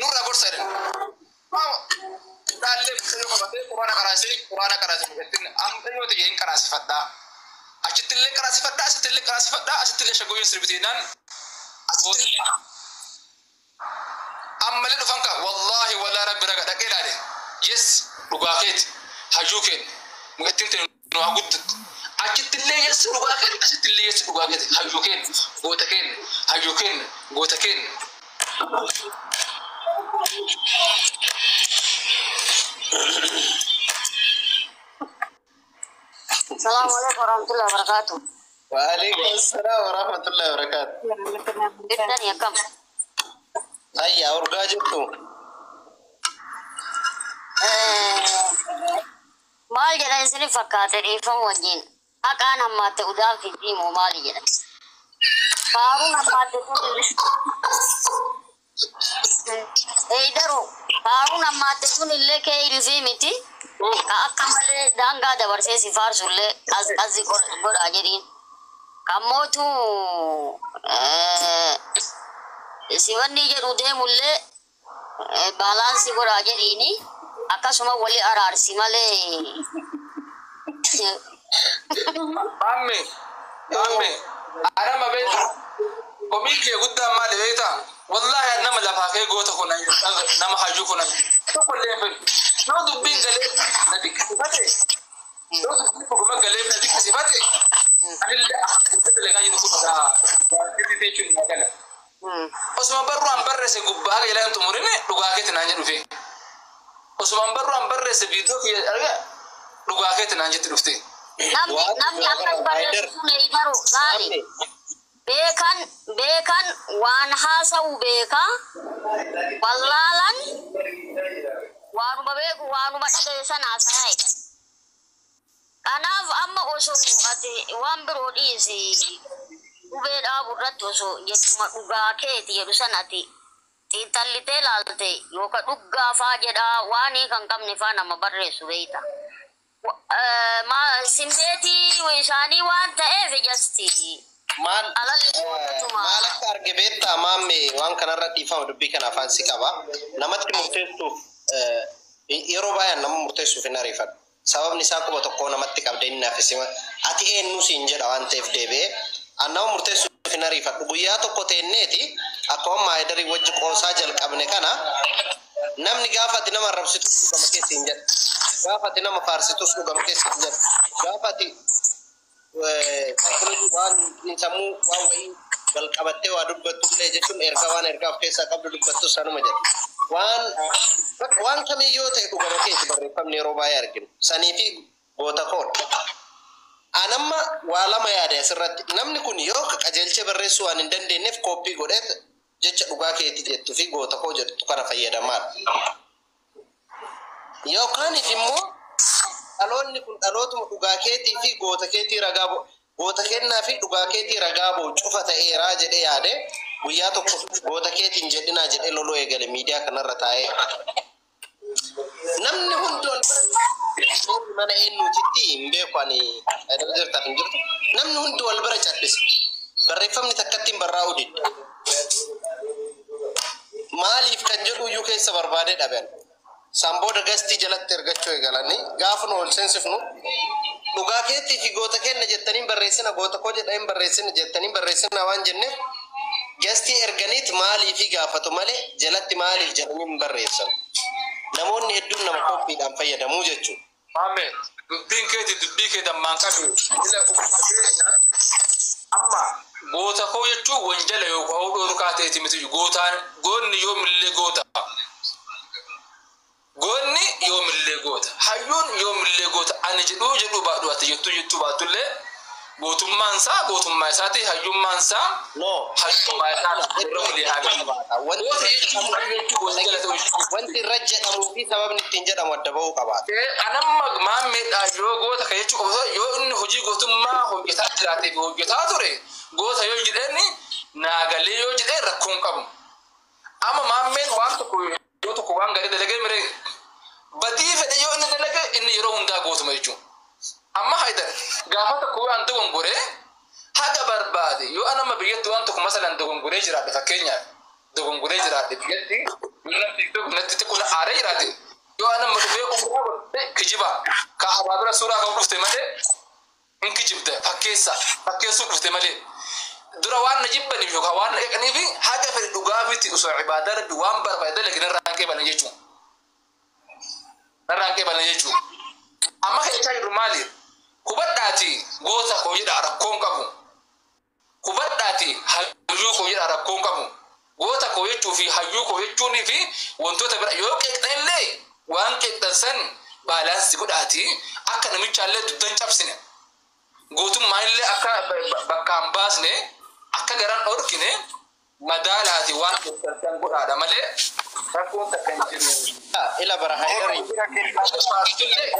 Nurraa gorsa jedhan. Dhaallee mucayyoo qabatee quraana qaraasee quraana qaraasee mucattiin amma yoo ta'e hin qaraasifadhaa. Achitti illee qaraasifadhaa, asitti illee qaraasifadhaa, asitti illee shaggooyyeen sirbitiinaan ammallee dhufan ka wallaahi wallaa rabbi raga dhaqee ilaale. Yes, dhugaa keeti, hayyuu keenya, mucattiin tun nu haa guddattu. Achitti illee yes, dhugaa keeti, asitti illee yes, dhugaa keeti, hayyuu keenya, goota keenya, hayyuu keenya, goota keenya. Assalamu alaikum warahmatullahi wabarakatuh. Waalaikum assalam warahmatullahi wabarakatuh. Jirtanii akkam? Ayyaa, urgaa jirtu. Maal jedhan isin fakkaate dhiifama wajjin? Haqaan hammaatte udaan fidii moo maali jedhan? Faaruun hammaatte tun Eeyidaru, faaruun hammaatte sun illee kee hirifii miti. Ka akka malee daangaa dabarsee si faarsullee as asi godhaa jedhiin. Kan mootu si wanni jedhu deemullee balance godhaa jedhiini, akkasuma wali araarsi malee. Maamme, maamme, anama beekta. Komii kee guddaan maali beekta? Wallaahi an nama lafaa kee goota kunan, nama hayyuu kunan tokko illee hin fedhu. Yoo dubbiin galee na dinqisiifate, yoo dubbiin dhuguma galee na dinqisiifate, anillee akka dalagaa jiru kun waan sirrii jechuun naa gala. Osuma barruu an barreesse gubbaa haga jalaa hin xumurine dhugaa keeti naan jedhu dhufe. Osuma barruu an barreesse viidiyoo kiyya arga dhugaa keeti naan jetti dhufte. Namni Waan namni akkas Haydar. barreessu sun eeyidaru laali. Beekan beekan waan haasa'u beeka, wallaalan waanuma beeku waanuma dhagaye sana haasa'aa jedhan. Kanaaf amma osoo ati waan biroo dhiisi, qubee dhaabu irratti osoo jechuma dhugaa keeti jedhu sana ati xiinxallitee laalte, yookaan dhugaa faa jedhaa waan hiika hin qabne faa nama barreessu beeyta. Simmeetii isaanii waan ta'eef just Maal alalli gootuma. Maal akka arge beektaa, maamme? Waan kanarra dhiifama, dubbii kana afaan si qaba. Namatti murteessuuf yeroo baay'een nama murteessuuf hin ariifadhu. Sababni isaa quba tokkoo namatti qabda, inni hafisima. Ati eenyu siin jedha waan ta'eef deebi'ee. An nama murteessuuf hin ariifadhu. Guyyaa tokko teenneeti akkuma Maayidarii wajji qoosaa jalqabne kana, namni gaafa ati nama arrabsitus dhugama keessa hin jedha. Gaafa ati nama faarsitus dhugama keessa hin jedha. Gaafa ati saayikooloojii waan sammuu waan wayii wal qabattee waa dubbattu illee, jechuun ergaa waan ergaa of keessaa qabdu dubbattu sanuma jedha. Waan kamiyyoo ta'e dhugama keessa barreeffamni yeroo baay'ee arginu. Sanii fi goota koodha. Anamma waa lama yaade asirratti. Namni kun yoo ka qajeelchee barreessuu waan hin dandeenyeef copy godhee jecha dhugaa keetii jettuu fi goota koo jettu kana fayyadamaadha. Yookaaniif immoo dhaloonni kun dhalootuma dhugaa keetii fi goota keetii ragaa bo'u, goota kennaa fi dhugaa keetii ragaa bo'u cufa ta'eeraa jedhee yaade, guyyaa tokko goota keetiin jedhinaa jedhee loluu eegale miidiyaa kanarra taa'ee. Namni hundi ol bira mana eenyuutitti hin beeku, ani jirtaaf hin jirtu. Namni hundi wal bira cal'ise. Barreeffamni takkatti hin barraa'uu didde. Maaliif kan jedhu iyyuu keessa barbaadee dhaban. San booda guest jalatti ergachuu eegalanii gaafa nu ol seensifnu dhugaa keetii fi goota kenna jettanii barreessina, goota koo jedhanii barreessina jettanii barreessina waan jenneef, guest erganiit maaliifi gaafatu malee jalatti maaliif jedhanii hin barreessan. Namoonni hedduun nama copydhaan fayyadamuu jechuudha. Maame, dubbiin keeti dubbii kee dammaan qabu. Ila uffata amma goota koo jechuun wanjala yookaan dhorkaa ta'eeti miti. Gootaan goonni yoomillee goota. Goonni yoomillee goota. Hayyuun yoomillee goota. Ani jedhuu jedhuu baadhu, ati jettuu jettuu baattullee, gootummaan isaa gootummaa isaati, hayyummaan isaa No. hayyummaa isaati. Irra walii haa galu. Goota jechuun hayyuu jechuun wanjala ta'uu jechuudha. Wanti irra jedhamuu fi sababni ittiin jedhamu adda bahuu qabaata. Anamma maammeedhaa yoo goota kan jechuu qabu, yoo inni hojii gootummaa hojjetaa jiraatee fi hojjetaa ture goota yoo jedheen naagalee yoo jedheen rakkoon qabu. Amma maammeen waan tokko yoo tokko waan gaarii dalagee miree badii fedhe yoo inni dalage, inni yeroo hundaa gootuma jechuudha. Amma Haydar gaafa tokko waan dogongoree haga barbaade yoo anama biyyatti waan tokko masalan dogongoree jiraadhe, fakkeenyaaf dogongoree jiraadhe biyyatti yoo namni jiraate yoo anamma dhufee umraa godhe kijiba ka abaa bira suuraa ka'u dhufte malee hin kijibde fakkeessa fakkeessuu dhufte malee dura waan na jibbaniif yookaan waan na qeqaniif haga fedhe dhugaafiti osoo ibaadaa rabbi waan barbaade dalage narraa hin qeebalan jechuudha. Narraa hin qeebalan jechuudha. Amma kan jechaa jirru maali? Hubadhaati goota koo jedha rakkoon qabu. Hubadhaati hayyuu koo jedha rakkoon qabu. Goota koo jechuu fi hayyuu koo jechuunii fi wantoota bira yoo qeeqxan illee waan qeeqxan san balance godhaati akka namichaallee duddan cabsine. Gootummaa illee akka bakka hin baasne akka garan dhorkine madaalaati waan qeeqxan san godhaadha malee rakkoon takka hin jiru. Ila bara haidari. Paartillee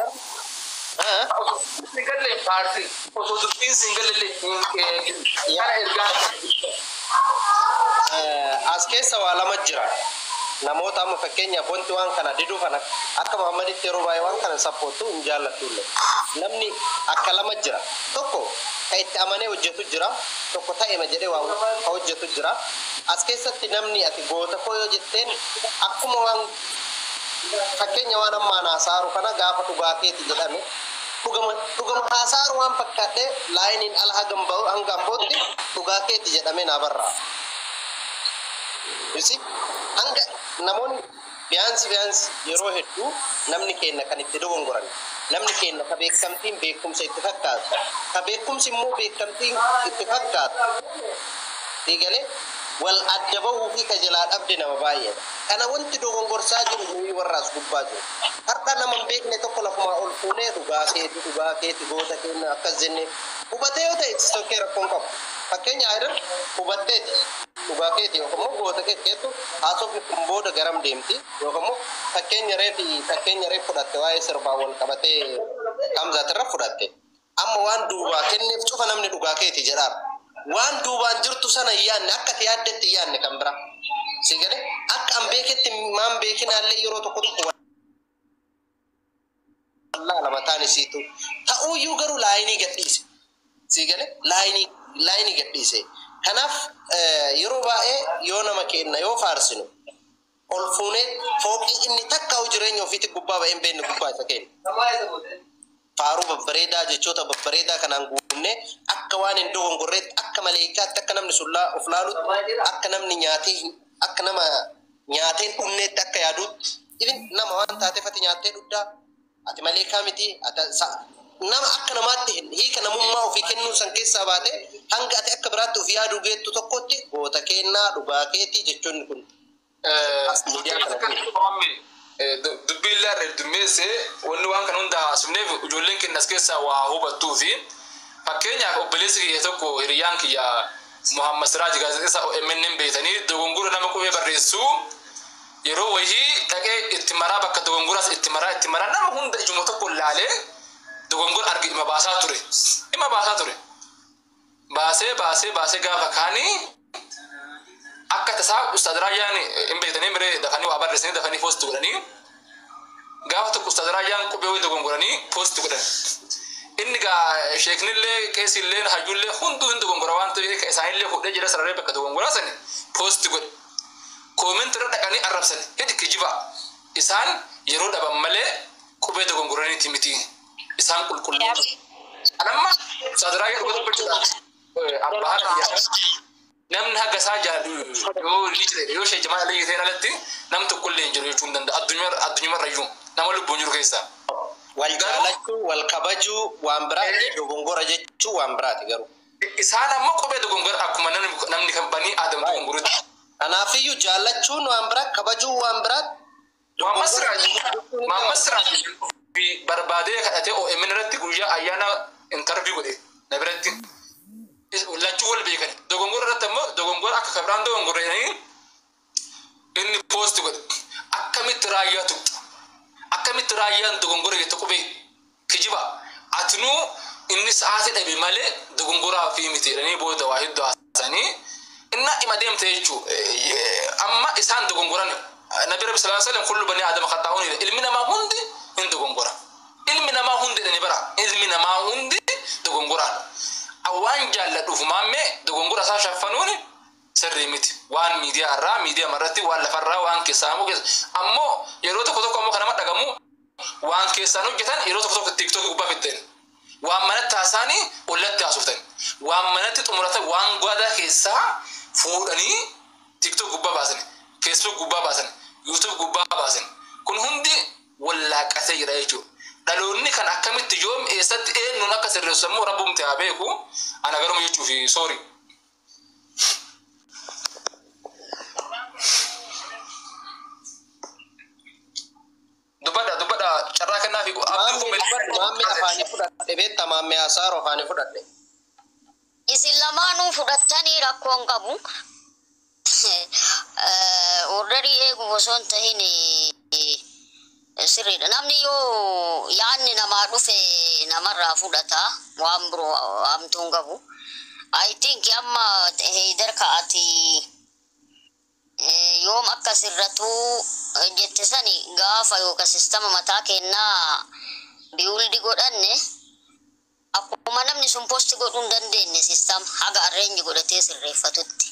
osoo dubbiin galle paartii osoo dubbiin siin galle hin qeeqin kana ergaa. As keessa waa lama jira. Namoota amma fakkeenyaaf wanti waan kana diduu kana akka Muhammaditti yeroo baay'ee waan kana sappoottu hin jaallattu illee. Namni akka lama jira. Tokko ka itti amanee hojjetu jira. Tokko ta'ema jedhee waa ka hojjetu jira. As keessatti namni ati goota koo yoo jetteen akkuma waan fakkeenya waan ammaan haasaaru kana gaafa dhugaa keeti jedhame dhugama dhugama haasaaru waan fakkaadhee laayiniin ala hagam ba'u hanga ambootti dhugaa keeti jedhamee naa barraa. You see, hanga namoonni biyaansi biyaansi yeroo hedduu namni keenya kan itti dogongoran namni keenya ka beekamtiin beekumsa itti fakkaatu ka beekumsi immoo beekamtiin itti fakkaatu diigalee wal adda bahuu fi ka jalaa dhabde nama baay'eedha. Kana wanti dogongorsaa jiru nuyi warra as gubbaa jiru. Har'a nama hin beekne tokko lafumaa ol fuunee dhugaa keeti goota keenya akkas jennee hubatee yoo ta'e tokkee rakkoon qabu. Fakkeenya ayidar hubatteeti dhugaa keeti yookaan immoo goota keeti keettu haasofni kun booda garam deemti yookaan immoo fakkeenya reef fudhatte waa'ee sirbaa wal qabatee kamzaatirra fudhatte. Amma waan duubaa kenneef cufa namni dhugaa keeti jedhaara. Waan duubaan jirtu sana hin yaadne akka ati yaaddetti hin yaadne kan biraa. Si galee akka an beeketti maan beekinaallee yeroo tokko tokko wallaala mataan isiitu. Ta'uyyuu garuu laayinii gadhiise. Si galee laayinii gadhiise. Kanaaf yeroo baay'ee yoo nama kenna yoo faarsinu ol fuunee fooqii inni takka jireenya ofiitti gubbaa ba'ee hin beekne gubbaa isa kenna. Faaruu babbareedaa jechoota babbareedaa kanaan guunnee akka waan hin dogongorreetti akka maleekaatti akka namni sun of laalutti akka namni nyaatee akka nama nyaatee hin dhumneetti akka yaadutti even nama waan taateef ati nyaattee dhugdaa ati maleekaa miti nama akka namaatti hiika namummaa ofii kennuu san keessaa baate hanga ati akka biraatti of yaaduu geettu tokkotti goota kennaa dhugaa keetii jechoonni kun. Miidiyaa kana Dubbii illee irra heddummeesse wanni waan kana hunda haasofneef ijoolleen keenya as keessaa waa hubattuu fi fakkeenyaaf obboleessi kiyya tokko hiriyyaan kiyya Muhammad Siraaj gaazexeessaa OMN beektanii dogongora nama qubee barreessuu yeroo wayii dhaqee itti maraa bakka dogongoraas itti maraa itti maraa nama hunda ijuma tokko laalee dogongora arge ima baasaa ture ima baasaa ture baasee baasee baasee gaafa kaanii akka tasaa Ustaad Raayyaan hin beektanii miree dafanii waa barreessanii dafanii post godhanii gaafa tokko Ustaad Raayyaan qubee wayii dogongoranii post godhan. Inni gaa sheeknillee qeesillee hayyuullee hunduu hin dogongora waan ta'eef isaanillee fuudhee jira sararee bakka dogongoraa sani post godhe. Comment irra dhaqanii arrabsan hidhi kijiba isaan yeroo dhaban malee qubee dogongoraniiti miti isaan qulqulluu. Anamma Ustaad Raayyaan dhuga dubbachuudhaaf abbaa haadha namni haga isaa jaallu yoo ni jira yoo shee jamaa alayhi ta'een alatti nam tokkollee hin jiru jechuu hin danda'a addunyaarra iyyuu nama lubbuun jiru keessaa. Wal jaalachuu, wal kabajuu waan biraati, dogongora jechuu waan biraati garuu. Isaan ammoo qubee dogongora akkuma namni kan banii aadam dogongorutti. Kanaafiyyuu jaallachuun waan biraa, kabajuun waan biraati. Muhammad Siraaj barbaadee kadhatee OMN irratti guyyaa ayyaana interview godhe na biratti. Lachuu wal beekan dogongora irratti ammoo dogongora akka kabiraan dogongora jedhanii inni post godhe akkamitti raayyaa tuqxa akkamitti raayyaan dogongora jette qubee kijiba atinuu inni sa'aatii dhabe malee dogongoraa fi miti jedhanii booda waa hedduu haasanii inna ima deemte jechuu amma isaan dogongoran nabi rabbi sallallahu alaihi wasallam kullu bani aadama khata'uun ilmi namaa hundi hin dogongora ilmi namaa hundi jedhanii bara ilmi namaa hundi dogongoraadha. Waan jaalladhuuf maammee dogongora isaa shaffanuun Sirrii miti. Waan miidiyaa irraa, miidiyaa irratti, waan lafarraa, waan keessaa immoo keessa. Ammoo yeroo tokko tokko ammoo kan nama dhagamu waan keessaan hojjetan yeroo tokko tokko TikTokii gubbaa fiddan. Waan manatti haasaanii ollatti haasoftan. Waan manatti xumuratan waan gwaadaa keessaa fuudhanii TikTok gubbaa baasan, Facebook gubbaa baasan, YouTube gubbaa baasan. Kun hundi wallaaqatee jira jechuudha. Dhaloonni kan akkamitti yoom eessatti eenyuun akka sirreessu immoo rabbumti haa beeku. Ana garuma jechuufi, sorry. Dubbadha, dubbadha, carraa kennaa fi abdiin kun dubbadha. Maammee afaanii fudhadhe beektaa? Maammee Asaaroo afaanii fudhadhe. Isin lamaanuu fudhattanii rakkoo hin qabu. Orderii eeguuf osoo hin tahin sirriidha. Namni yoo yaadni namaa dhufe namarraa fudhata, waan biroo hamtuu hin qabu. I think amma Heydar ka'ati yoom akka sirratu jette sani gaafa yookaan sistama mataa kennaa build godhanne, akkuma namni sun post godhuu hin dandeenye system haga arrange godhatee sirreeffatutti.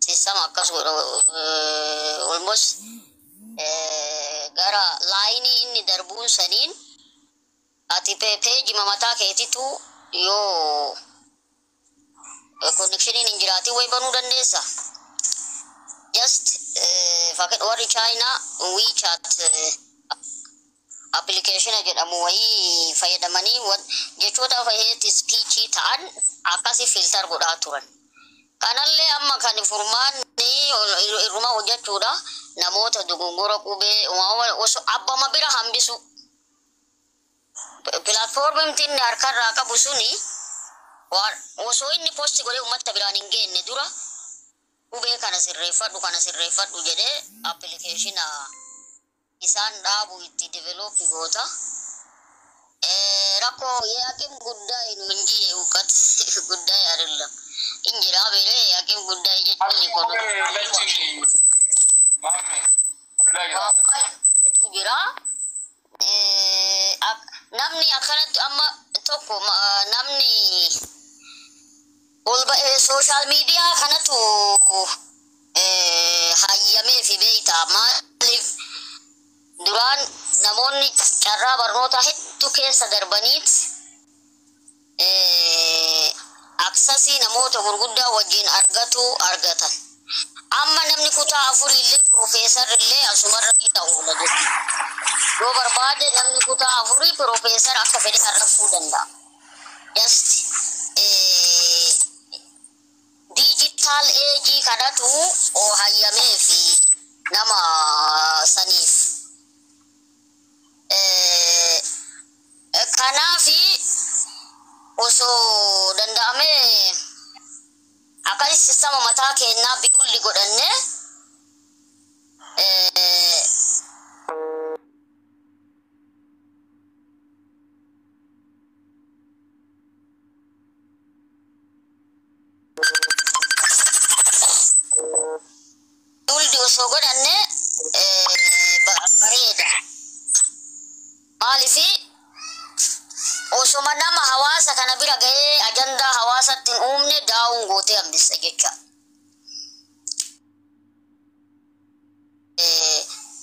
System akkas godha, almost gara laayinii inni darbuun saniin ati peejima mataa keetitu yoo connectioniin hin jiraatin wayi banuu dandeessa. Just fakket warri Chaayinaa WeChat application jedhamu wayii fayyadamanii jechoota hate speech ta'an akkasi filter godhaa turan. Kanallee amma kan furmaanni irruma hojjechuudha, namoota dogongora qubee osoo abbama bira hambisu. Pilaatfoormiin inni harkarraa qabu suni osoo inni post godhee uummata biraan hin geenne dura qubee kana sirreeffadhu, kana sirreeffadhu jedhee appilikeeshina isaan dhaabu itti develop goota. Rakkoo የአቅም ጉዳይ ነው እንጂ የእውቀት ጉዳይ አይደለም። እንጀራ በለ የአቅም ጉዳይ jechuun ኢኮኖሚ jira. Namni akkanatti amma tokko namni ol ba'ee social media kanatu hayyamee fi beeyta. Maaliif duraan namoonni carraa barnoota hedduu keessa darbaniit accessii namoota gurguddaa wajjin argatu argatan. Amma namni kutaa afurii illee piroofeesar illee asumarra ta'uu jechuudha. Yoo barbaade namni kutaa afurii piroofeesar akka fedhe arrabsuu danda'a. Just digital age kanatu hayyamee fi nama saniif. Kanaafi osoo danda'amee akkasi sistama mataa keenyaa build godhanne build osoo godhanne bareeda. Maalifi osoma nama hawaasa kana bira gahee ajandaa hawaasatti hin uumne daa'uun gootee hambisa jecha.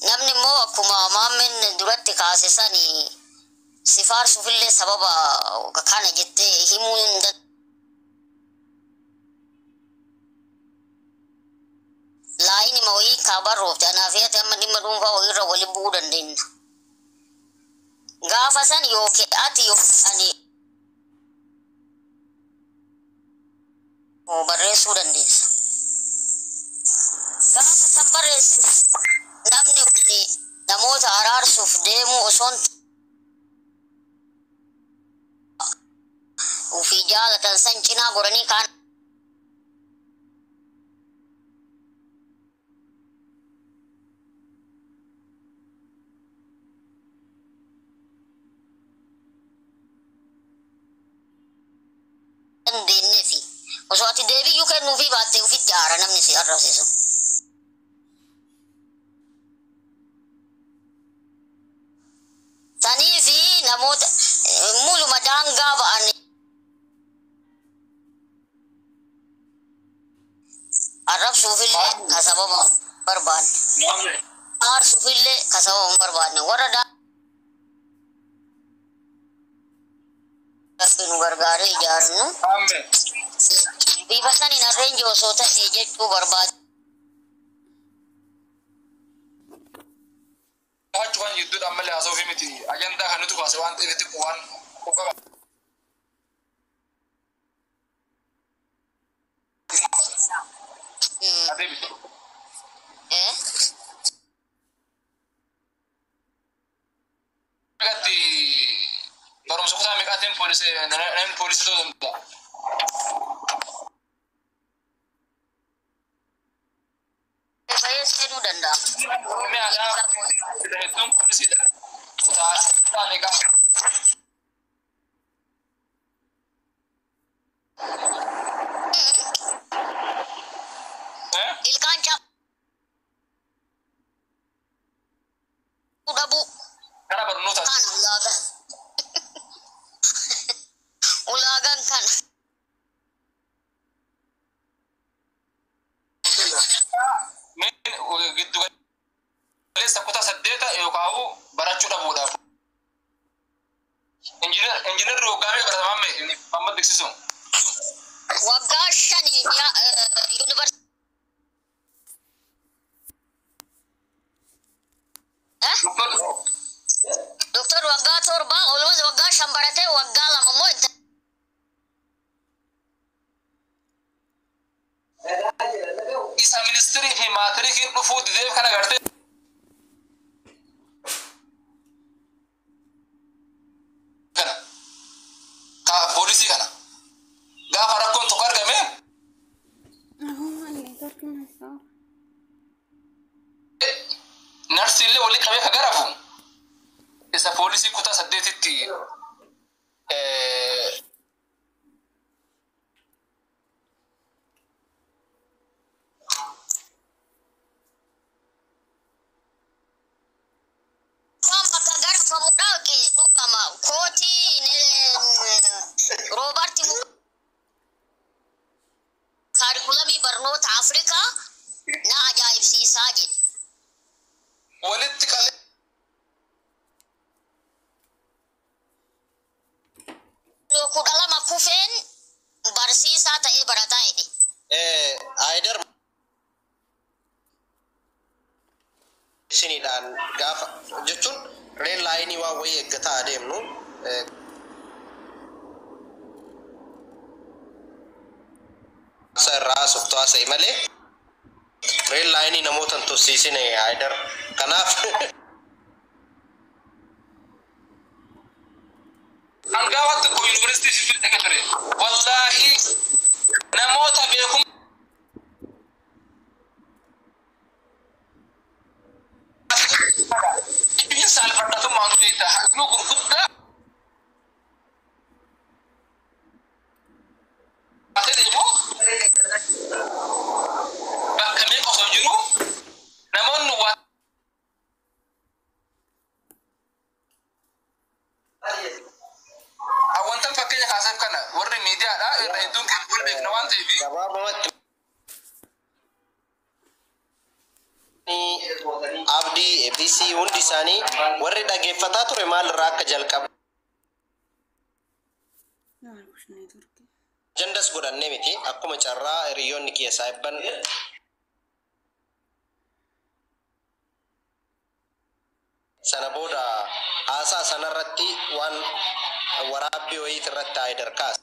Namni immoo akkuma maammeen duratti kaase sani si faarsuufillee sababa kana jettee himuu hin danda'u. Laayinima wayii kaa barroofte anaaf ati amma dhimma dhuunfaa wayiirra waliin bu'uu dandeenya. Gaafa san yookiin ati yookiin ani barreessuu dandeessa. Gaafa san barreessitu namni kun namoota araarsuuf deemuu osoo ofii jaalatan san cinaa godhanii kaan dandeenyeefi osoo ati deebiyyuu kennuufii baattee ofitti aara namni si arrabsiisu. Saniifi namoota muluma daangaa ba'an arrabsu. Arrabsuufillee ka sababa barbaanne. Aarsuufillee ka sababa hin barbaanne. Warra Rabbi nu gargaaree ijaarnu. Bifa saniin arreenji osoo ta'e jechuu barbaade. Achu kan jidduudha ammallee haasawuu miti ajandaa kan nuti kaase waan ta'eef itti waan qaba. Adeemi. Eh? Meeqatti barumsa kutaa meeqaatiin poolisii namni poolisii ta'uu danda'a? Fayyee seenuu danda'a. Oromiyaadhaa hedduun poolisiidha. Kutaa kutaa meeqaa? Eh? Ilkaan cabuu dhabuu Karaa barnootaati. kana ulaagaan. Ulaagaan kana. Giddu galeessa kutaa saddeeta yookaan barachuu dhabuudhaaf. Injiinarri waggaa meeqa barata maammee amma beeksisu? Waggaa shanii yuunivarsiitii. Doktor waggaa 7 olmas waggaa 5 baratee waggaa 2 immoo itti Isa ministirii fi maatiriikiin dhufuu dideef kana gartee. Kana. Ka poolisii kana. Gaafa rakkoon tokko argame narsi illee walii qabee ka garafu isa poolisii kutaa saddeetitti waan bakka garfamu dhaqe dhugama kootii Roobarti kaarikulamii barnoota Afrikaa na ajaa'ibsiisaa jedhe. Walitti qabee 12 kufeen barsiisaa ta'ee barataa jedhe. Aayidar isiniidhaan gaafa jechuun reel laayinii waan wayii eeggataa adeemnu isa irraa haasoftu haasa'e malee reel laayinii namoota hin tursiisine Aayidar kanaaf Hangafa tokko yuunivarsiitii Finfinnee dhaqee ture. Wallaahi namoota beekum biyya saalfadhatummaa nu beekta halluu gurguddaa baatee deemu bakka meeqa osoo jiru namoonni waa Wantan fakkeenya kaaseef kana warri miidiyaadha irra hedduun kan wal beekna waan ta'eef gabaabumatti Abdii ABC hundi isaanii warri dhageeffataa ture maalirraa akka jalqabu ajandas godhannee miti akkuma carraa hiriyoonni keessaa ebban sana booda haasaa sanarratti waan waraabbii wayiit irratti Haayidar kaase.